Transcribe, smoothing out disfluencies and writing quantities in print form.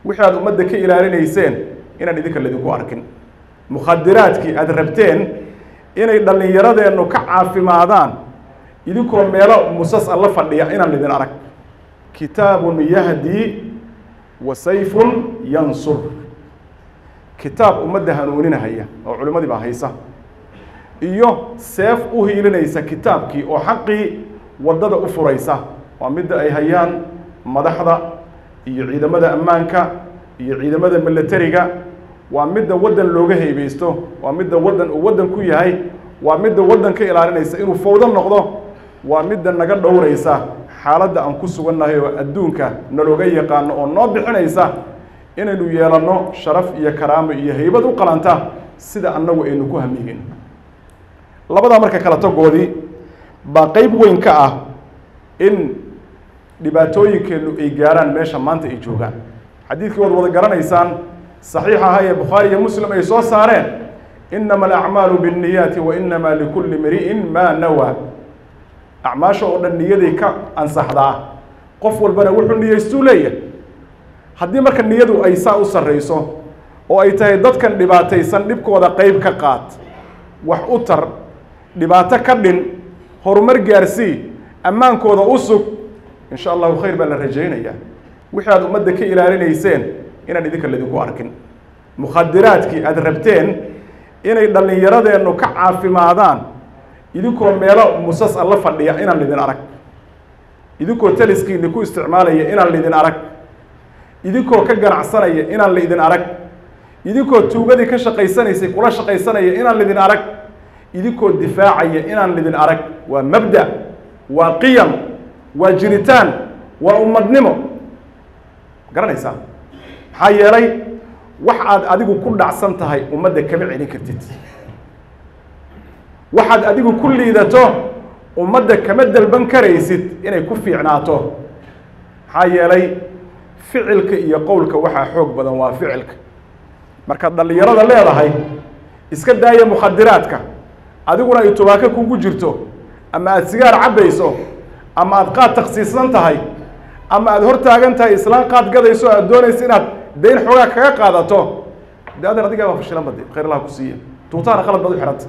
Wixii aad ummadda ka ilaalinayseen inaan idinka laydinku arkin. Mukhadiraadkii aad rabteen inay dhallinyaradeennu ka caafimaadaan idinkoo meelo musas alla fadhiya inaan idin arag. Kitaabun yahdii wa sayfun yansur, kitaab ummadda hanuuninahaya oo culimmadii baa haysa, iyo seef u hiilinaysa kitaabkii oo xaqii waddada u furaysa. Waa midda ay hayaan madaxda iyo ciidamada ammaanka iyo ciidamada milatariga. Waa midda waddan looga heybeysto, waa midda waddan uu waddan ku yahay, waa midda waddan ka ilaalinaysa inuu fawdo noqdo, waa midda naga dhowraysa xaaladda aan ku sugannahay oo adduunka nalooga yaqaano oo noo bixinaysa inaynu yeelanno sharaf iyo karaamo iyo haybad u qalanta sida annagu aynu ku hamiyin. Labadaa marka kala tagoodii baa qeyb weyn ka ah in dhibaatooyinkeennu ay gaaraan meesha maanta ay joogaan. Xadiidkii waad wada garanaysaan, saxiix ahaa ee Bukhaari iyo Muslim ay soo saareen: "Inama alacmaalu binniyaati wa inama likulli mri'in maa nawaa." Acmaasha oo dhan niyaday ka ansaxdaa, qof walbana wuxuu niyeystuu leeyahay. Haddii marka niyadu ay saa u sarreyso oo ay tahay dadkan dhibaataysan dhibkooda qeyb ka qaad, wax u tar, dhibaato ka dhin, horumar gaarsii, ammaankooda u sug, insha Allahu khayr baa la rajaynayaa. Wixii aad ummadda ka ilaalinayseen inaan idinka laydinku arkin. Mukhadiraadkii aad rabteen inay dhallinyaradeennu ka caafimaadaan idinkoo meelo musas alla fadhiya inaan lidin arag, idinkoo taliskiini ku isticmaalaya inaan lidin arag, idinkoo ka ganacsanaya inaan laidin arag, idinkoo tuugadii ka shaqaysanaysay kula shaqaysanaya inaan lidin arag, idinkoo difaacaya inaan lidin arag. Waa mabda, waa qiyam, waa jiritaan, waa ummadnimo. Garanaysaa? Maxaa yeelay, wax aad adigu ku dhacsan tahay ummadda kama celin kartid, waxaad adigu ku liidato ummadda kama dalban karaysid inay ku fiicnaato. Maxaa yeelay, ficilka iyo qowlka waxaa xoog badan waa ficilka. Markaad dhallinyarada leedahay "Iska daaya mukhadiraadka," adiguna ay tubaako kugu jirto, ama aada sigaar cabbayso, ama aad qaad taksiisan tahay, ama aada hor taagan tahay islaan qaad gadayso, aad doonayso inaad dayn xoogaa kaga qaadato, de adeer adigaa baa fashilan bade. Khayr Allah ku siiya, tuutaana qalad baad u xihanta.